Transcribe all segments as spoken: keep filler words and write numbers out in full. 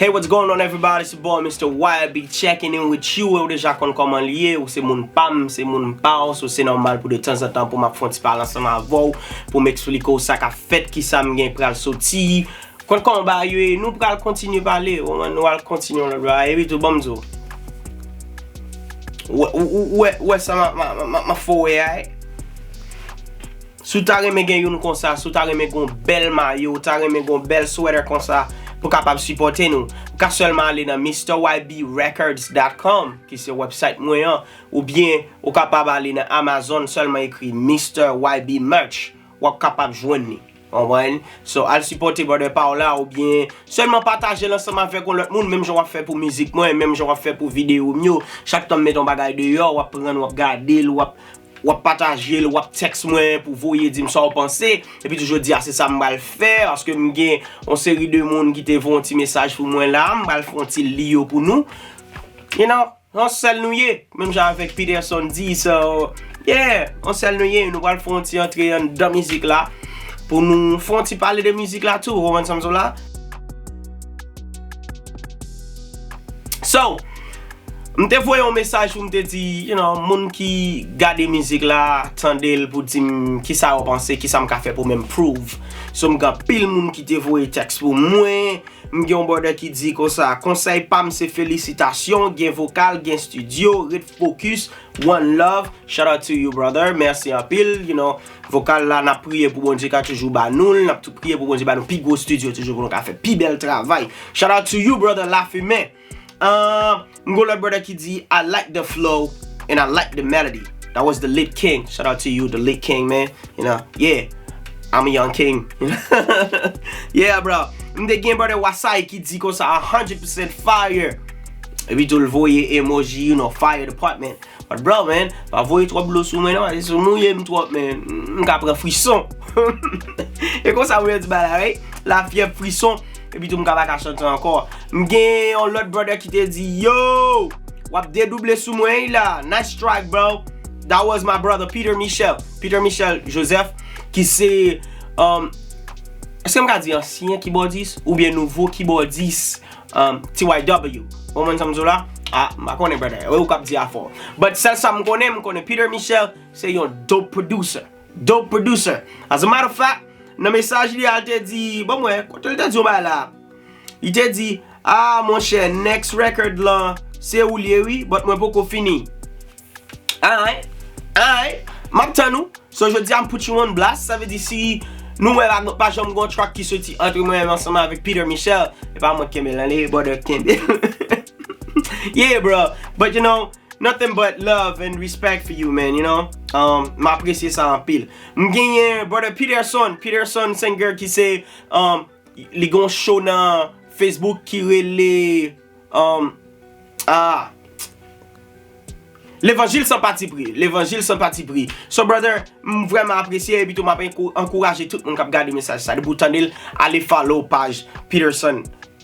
Hey, what's going on, everybody? It's your boy, Mister Y B, checking in with you. Ou deja konn kòman l ye, ou se moun pa m, se moun pa w, so se nòmal pou de tanzantan pou m ap fè yon ti pale ansanm avè w, pou m eksplike w sa k ap fèt, kisa m gen pral soti. Konn kòman bagay yo ye, nou pral kontinye pale, ou konprann, nou pral kontinye yon lòt bagay, epi tou, ban m di w. Ou, ou, ou, ou wè, ou wè sa m ap, m ap, m ap, m ap fè w wè a, eh? Si w ta renmen gen youn konsa, si w ta renmen gen yon bèl mayo, w ta renmen gen yon bèl sweater konsa, pou w kapab sipòte nou, ou ka sèlman ale nan Mister Y B Records dot com, ki se website mwen an, oubyen ou kapab ale nan Amazon, sèlman ekri Mister Y B Merch, w ap kapab jwenn li. Ou konprann? So, al sipòte brother pa w la, oubyen sèlman pataje l ansanm avèk yon lòt moun, menm jan w ap fè pou mizik mwen, menm jan w ap fè pou videyo m yo. Chak tan m met yon bagay deyò, w ap pran, w ap gade l, w ap, w ap pataje l, w ap tèks mwen pou voye di m sa w panse. Epi tou jodi a, se sa m pral fè, paske m gen yon seri de moun ki te voye yon ti mesaj pou mwen la, m pral fè yon ti li yo pou nou. You know? Yon sèl nou ye, menm jan avèk Peterson di, so, yeah, yon sèl nou ye, nou pral fè yon ti antre anndan mizik la, pou nou fè yon ti pale de mizik la tou, ou konprann sa m di w la? So, m te voye yon mesaj pou m te di, you know, moun ki gade mizik la, tande l pou di m kisa yo panse, kisa m ka fè pou m improve. So, m gen anpil moun ki te voye tèks pou mwen, M gen yon brother ki di konsa, konsèy pa m se felisitasyon, gen vokal, gen studio, ret focus, one love, shout out to you brother, mèsi anpil, you know, vokal la n ap priye pou Bondye ka toujou ba nou l, n ap tou priye pou Bondye ba nou pi gwo studio toujou pou nou ka fè pi bèl travay. Shout out to you brother Lafimen. Um, M gon lòt brother ki di, I like the flow and I like the melody. That was the Lit King. Shout out to you, the Lit King, man. You know, yeah. I'm a young king. Yeah, bro. M te gen brother Wasay ki di konsa a hundred percent fire. Epi tou l voye emoji, you know, fire department. But bro, man, pa voye twòp dlo sou mwen non, se sou mouye m twòp, man. M ka pran frison. E konsa mwen di bagay la, right? Lafyèv, frison. Epi tou m ka pa ka chante ankò. M gen yon lòt brother ki te di, yo, w ap dedouble sou mwen wi la. Nice track, bro. That was my brother Peter Michel. Peter Michel Joseph, ki se, um, èske m ka di ansyen kibòdis oubyen nouvo kibòdis, um, T Y W? Ou konprann sa m di w la? Ah, m pa konnen, brother. E ou k ap di afè w. But sèl sa m konnen, m konnen Peter Michel se yon dope producer. Dope producer. As a matter of fact, nan mesaj li a, l te di, bon, mwen, kote l te di yon bagay la? Li te di, ah, monchè, next record lan, se ou l ye, wi, but mwen poko fini. Alright, alright, m ap tann ou. So, jodi a, m put you on blast. Sa vle di, si nou wè la, nou pa janm gon track ki soti antre mwen menm ansanm avèk Peter Michel, e pa mwen k kenbe l, ale, brother k kenbe l. Yeah, bro. But, you know, nothing but love and respect for you, man, you know? Um, m apresye sa anpil. M genyen brother Peterson, Peterson Singer ki se, um, li gon show nan Facebook ki rele, um, ah, Levanjil san patipri. Levanjil san patipri. So, brother, m vrèman apresye, epi tou m ap ankou-, ankouraje tout moun k ap gade mesaj sa. Depi w tande l, ale follow paj Peterson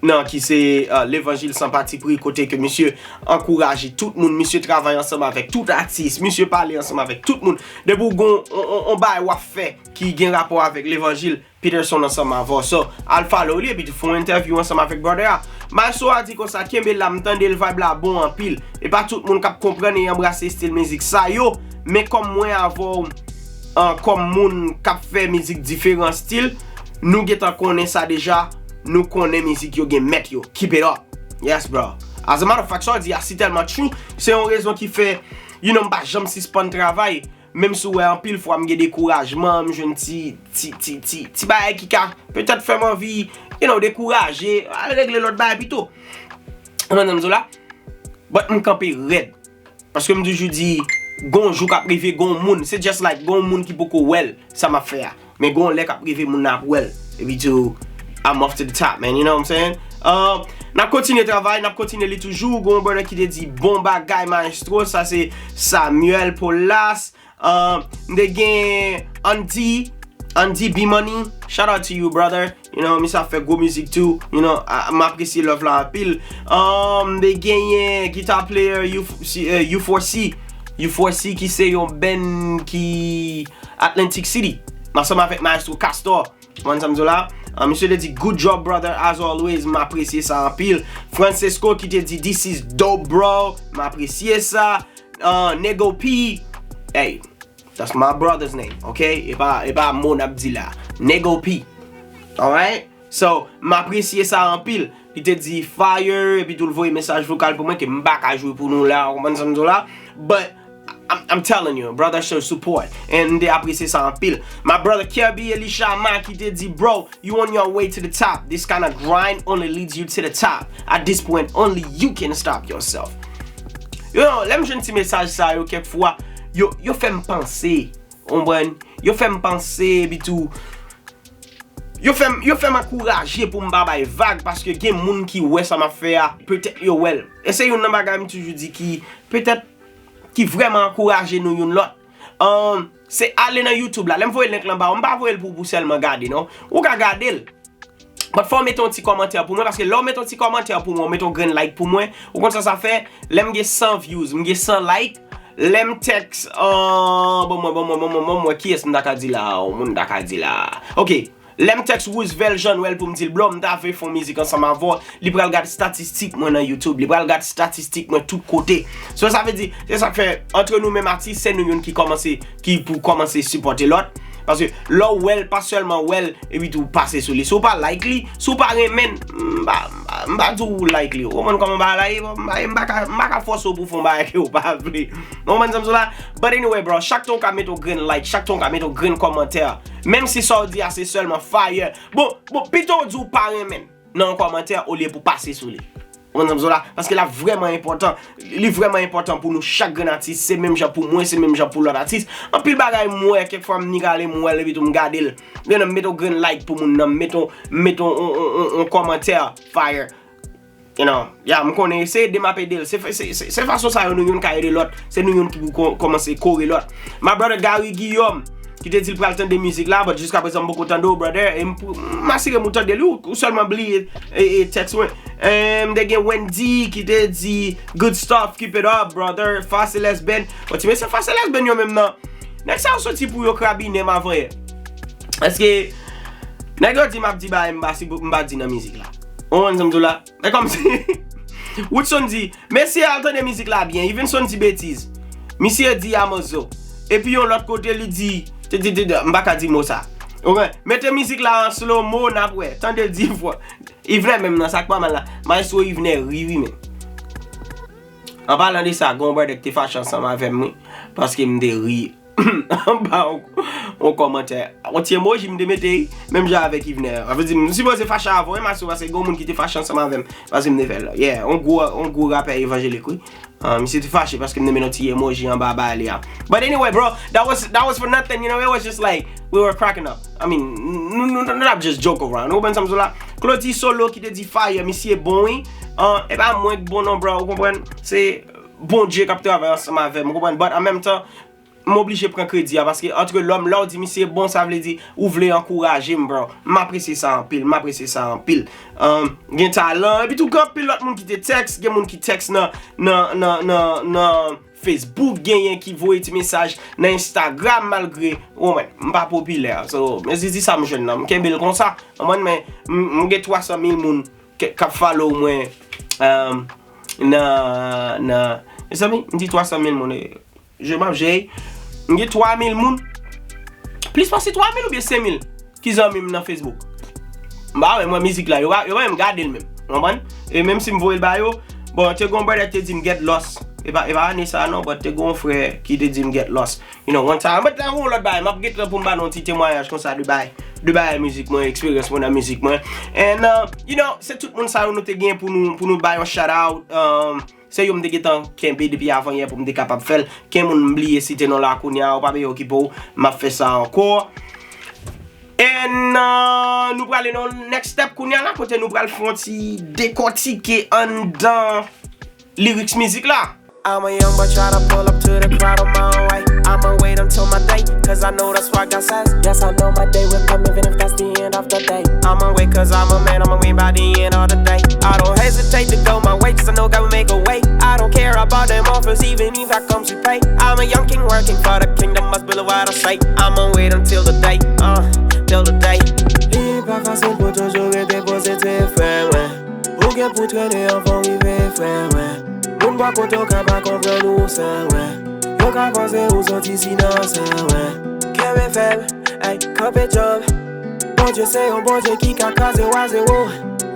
nan ki se, uh, Levanjil san patipri, kote ke misye ankouraje tout moun, misye travay ansanm avèk tout atis, misye pale ansanm avèk tout moun. Depi w gon on, on, on bagay w ap fè ki gen rapò avèk levanjil, Peterson ansanm avè w. So, al follow li epi tou fè yon entèvyou ansanm avèk brother a. Maestro a di konsa, kenbe la, m tande l, vibe la bon anpil. E pa tout moun k ap konprann e anbrase estil mizik sa yo, men kòm mwen avè w, an, kòm moun k ap fè mizik diferan estil, nou gentan konnen sa deja, nou konnen mizik yo gen mèt yo. Keep it up. Yes, bro. As a matter of fact, sa w di a si tèlman true, se yon rezon ki fè, you know, m pa janm sispann travay. Menm si w wè anpil fwa m gen dekourajman, m jwenn ti, ti, ti, ti, ti bagay ki ka petèt fè m anvi, you know, dekouraje, al regle lòt bagay pito. Ou konprann sa m di w la? But m kanpe rèd. Paske m toujou di, gon jou k ap rive, gon moun, se just like, gon moun ki poko wè l, sa m ap fè a. Men gon lè k ap rive, moun nan ap wè l. Epi tou, I'm off to the top, man, you know what I'm saying? Um, n ap kontinye travay, n ap kontinye li toujou. Gon brother ki te di, bon bagay, maestro, sa se Samuel Polas. Um, m te gen Andy, Andy B Money. Shout out to you, brother. You know, misye ap fè gwo mizik tou. You know, a, m apresye love la anpil. Um, m te genyen guitar player U, si, eh, U four C. U four C ki se yon band ki Atlantic City. Ansanm avèk Maestro Castor. Ou konprann sa m di w la? Ah, misye te di, "Good job, brother, as always." M apresye sa anpil. Francesco ki te di, "This is dope, bro." M apresye sa. Ah, Nego P. Hey, that's my brother's name, ok? E pa, e pa mo n ap di la. Nego P. Alright? So, m apresye sa anpil. Li te di fire, epi tou l voye mesaj vokal pou mwen, ke m pa ka jwe pou nou la, ou konprann sa m di w la? But, I'm, I'm telling you, brother show support. And m te apresye sa anpil. My brother Kirby Elishama ki te di, "Bro, you on your way to the top. This kind of grind only leads you to the top. At this point, only you can stop yourself." Yo, lè m jwenn ti mesaj sa yo kèk fwa, yo, yo fè m panse, ou konprann? Yo fè m panse, epi tou, yo fè m, yo fè m ankouraje pou m pa bay vag, paske gen moun ki wè sa m ap fè a, petèt yo wè l. E se youn nan bagay m toujou di ki, petèt, ki vrèman ankouraje nou youn lòt. Um, se ale nan YouTube la. Lè m voye link lan ba ou, m pa voye l pou, pou sèlman gade, non. Ou ka gade l. But fò w mete yon ti kòmantè pou mwen, paske lè w mete yon ti kòmantè pou mwen, w mete yon grenn like pou mwen, ou konn sa sa fè? Lè m gen san views, m gen san like, lè m text, uh, bon, mwen, bon, mwen, bon, mwen, bon, mwen, kiyès m ta ka di la, yon moun m ta ka di la. Ok, lè m text Roosevelt Jean Noël pou m di l, "Bro, m ta vle fè yon mizik ansanm avè w," li pral gad statistik mwen nan YouTube, li pral gad statistik mwen tout kote. So, sa vle di, se sa k fè, antre nou menm atis, se nou youn ki kòmanse, ki pou kòmanse sipòte lòt. Paske lè w wè l, pa sèlman wè l, epi tou pase sou li. Si w pa like li, si w pa renmen l, m pa, m pa, m pa di w like li. Ou konprann kòman bagay la ye? M pa, m pa ka, m pa ka fòse w pou w fè yon bagay ke w pa vle. Ou konprann sa m di w la? But anyway, bro, chak tan w ka mete yon grenn like, chak tan w ka mete yon grenn kòmantè, menm si sa w di a se sèlman fire. Bon, bon, pito w di w pa renmen l nan yon kòmantè olye pou pase sou li. Ou konprann sa m di w la? Paske l ap vrèman enpòtan. Li vrèman enpòtan pou nou chak grenn atis. Se menm jan pou mwen, se menm jan pou lòt atis. Anpil bagay m wè, kèk fwa m ni gade m wè l, epi tou m gade l. Men non, m mete yon grenn like pou moun nan, m mete yon, m mete yon, yon, yon, yon, yon kòmantè fire. You know, ya, m konnen, se ede m ap ede l. Se, se, se, se fason sa yo nou youn ka ede lòt. Se nou youn ki pou ko-, kòmanse kore lòt. My brother Gary Guillaume, ki te di l pral tande mizik la, but jiskaprezan m poko tande w, brother, e m pou, m asire m ou tande l, ou, ou sèlman bliye e, e text mwen. E, m te gen Wendy ki te di, "Good stuff, keep it up, brother." Faceles Band. Bon, ti mesye Faceles Band yo menm nan. Nèg sa yo soti pou yo krabinen m avanyè. Paske nèg yo di m ap di bagay m pa si, m pa di nan mizik la. Ou konprann sa m di w la? E kòmsi Woodson di, "Mesye, al tande mizik la byen." Evenson di betiz. Misye di Amazo. Epi yon lòt kote li di, te, te, te, te, m pa ka di mo sa. Ou konprann? Mete mizik la an slow mo, n ap wè. Tande l di fò. Yvener menm nan, sa k pa mal la. Maestro Yvener ri wi men. An palan de sa, gen yon brother ki te fache ansanm avè m wi. Paske m te ri anba yon, yon kòmantè. Yon ti emoji m te mete, menm jan avèk Yvener. Sa vle di, m sipoze fache avè w, wi, Masou, paske gen yon moun ki te fache ansanm avè m, paske m te fè l. Yeah, yon gwo, yon gwo rapè evanjelik, wi. Ah, misye te fache paske m te mete yon ti emoji anba bagay li a. But anyway, bro, that was, that was for nothing, you know, it was just like, we were cracking up. I mean, nou, nou, nou, nou t ap just joke around. Ou konprann sa m di w la? Claudy Solo ki te di fire, misye bon, wi. Ah, e pa mwen k bon non, bro, ou konprann? Se Bondye k ap travay ansanm avè m, ou konprann? But an menm tan, m oblije pran kredi a, paske antre lòm, lè w di misye bon, sa vle di ou vle ankouraje m, bro. M apresye sa anpil, m apresye sa anpil. Um, gen talan, epi tou gen anpil lòt moun ki te text, gen moun ki text nan, nan, nan, nan, nan Facebook, genyen ki voye ti mesaj nan Instagram, malgre, ou konprann, m pa popilè. So, men zizi sa m jwenn nan, m kenbe l konsa, ou konprann, men m, m gen twa san mil moun k, k ap follow mwen, um, nan, nan, mezanmi, m di twa san mil moun, e, je m ap jeye. M gen twa mil moun. Plis pase twa mil oubyen senk mil ki zanmi m nan Facebook. M pa wè, mwen, mizik la, yo pa, yo pa menm gade l menm. Ou konprann? E menm si m voye l ba yo, bon, te gen yon brother ki te di m get lost. E pa, e pa ane sa a non, but te gen yon frè ki te di m get lost. You know, one time. But la, yon lòt bagay, m ap gentan pou m ba nou yon ti temwayaj konsa de bagay, de bagay mizik mwen, eksperyans mwen nan mizik mwen. And, uh, you know, se tout moun sa yo nou te gen pou nou, pou nou ba yon shout out. Um, Se yo m te gentan kenbe depi avanyè pou m te kapab fè l. Gen moun m bliye site non la kounye a, ou pa bezwen okipe w, m ap fè sa ankò. And, uh, nou prale nan next step kounye a la, kote nou pral fè yon ti dekòtike anndan lyrics mizik la. I'm a young boy try to pull up to the crowd on my own way. I'ma wait until my day, cause I know that's why God says. Yes, I know my day will come even if that's the end of the day. I'ma wait cause I'm a man, I'ma win by the end of the day. I don't hesitate to go my way, cause I know God will make a way. I don't care about them offers, even if I come to pay. I'm a young king working for the kingdom, must build what I say. I'ma wait until the day, uh, till the day. Li pa fasil pou Toujou rete pozitif, frè, wè. Ou gen pou trennen anvan w rive, frè, wè. Moun bò kote w ka pa konprann ou, sè, wè. Yo ka panse ou soti si nan sè, wè. Kenbe fèm, ey, kanpe djanm. Bondye se yon Bondye ki ka kraze w a zewo.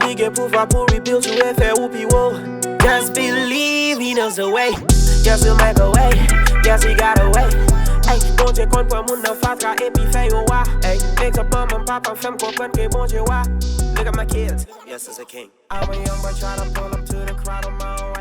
Li gen pouvwa pou rebuild ou e fè ou pi wo. Just believe he knows the way. Just he'll make a way. Yes, he got a way. Ey, Bondye konn pran moun nan fatra epi fè yo wa. Ey, egzanp manman m, papa m fè m konprann ke Bondye wa. Look at my kids. Yes, it's a king. I'm a young boy tryna pull up to the crowd on my own.